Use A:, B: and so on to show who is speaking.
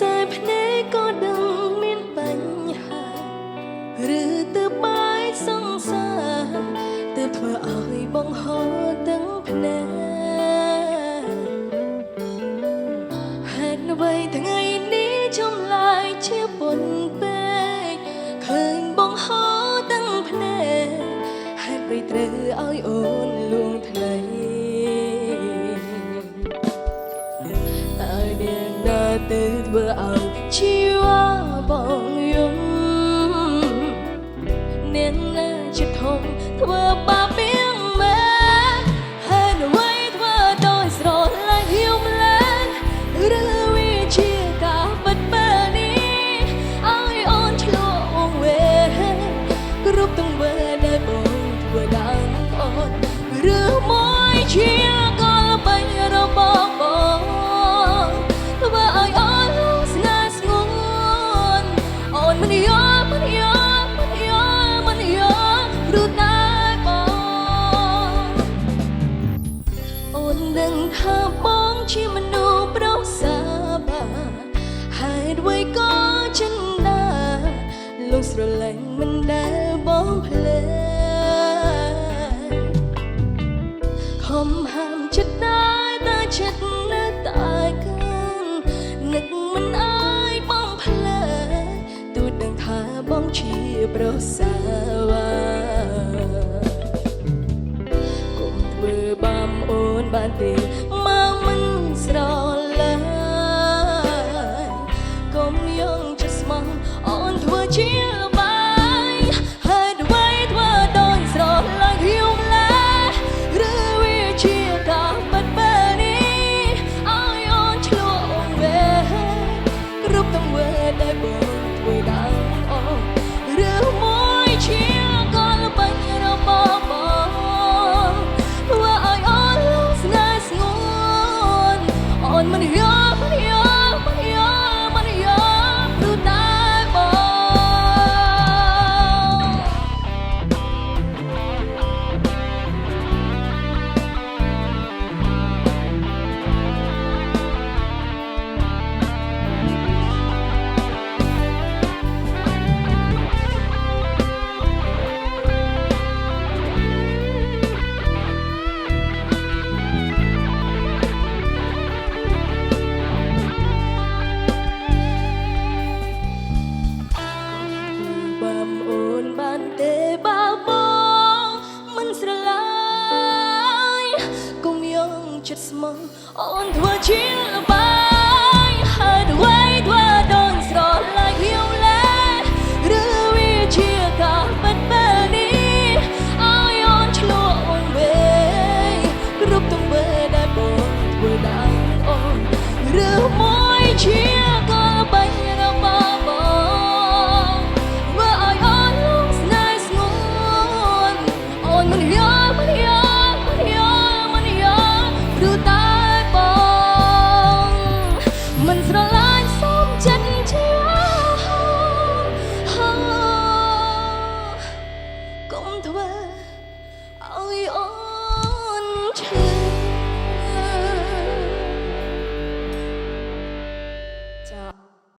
A: ខ្សែភ្នែកក៏ដឹងមានបញ្ហាឬទើបបាយសង្សារទើបធ្វើឲ្យបងហត់ទាំងភ្នែកហេតុអ្វីថ្ងៃនេះចម្លែកជាពុនពេកឃើញបងហត់ទាំងភ្នែកហេតុអ្វីត្រូវឲ្យអូនលួងថ្លៃ តើនាងណាទៅធ្វើឲ្យជីវ៉ាបងយំនាងណាជាធំធ្វើបាបៀងមែនហើយអ្វីធ្វើដោយស្រឡាញ់យំលែនឬវាជាការបិទបែនេះឲ្យអូនឆ្លងវេគ្រប់ទង្វើដែលបងធ្វើដល់អូនឬមួយជាកលបាញ់របស់បង ធ្វើឲ្យអូនស្នេហ៍ស្ងួនអូនមិនយល់មិនយល់មិនយល់មិនយល់ឬតែបងអូនដឹងថាបងជាមនុស្សប្រុសសាបាហេតុអ្វីក៏ចិនដាលោកស្រឡាញ់មិនដែលបងភ្លេច ខំហាមចិត្តតែតែចិត្តនៅតែកាន់នឹកមិនអាចបំភ្លើទូដឹងថាបងជាប្រុសសាវ៉ាគុំធ្វើបាមអូនបានទេមកមិនស្រឡាញ់កុំយកចិត្តស្មោះអូនធ្វើជាល្បែងហេតុអ្វីធ្វើដូចស្រឡាញ់ខ្ញុំឡាឬវាជាការបិទបែនេះឲ្យអូនឆ្លងវេគ្រប់ទង្វើដែលបងធ្វើដល់អូនឬមួយជាកលបាញ់របស់បងធ្វើឲ្យអូនលងស្នេហ៍ស្ងួនអូនមិនយល់មិនយល់មិនយល់មិនយល់ព្រោះតែបង បើអូនបានទេបើបងមិនស្រឡាញ់កុំយកចិត្តស្មោះអូនធ្វើជាល្បែងហើយអ្វីធ្វើដូចស្រឡាញ់ខ្ញុំលែឬវាជាការបិទបែនេះឲ្យអូនឆ្លងវេគ្រប់ទង្វើដែលបងធ្វើដល់អូនឬមួយជាកលបាញ់របស់បង ធ្វើឲ្យអូនលងស្នេហ៍ស្ងួនអូនមិនយល់មិនយល់មិនយល់មិនយល់ឬតែបងមិនស្រឡាញ់សូមចិត្តជាកុំធ្វើឲ្យអូនឈឺចា។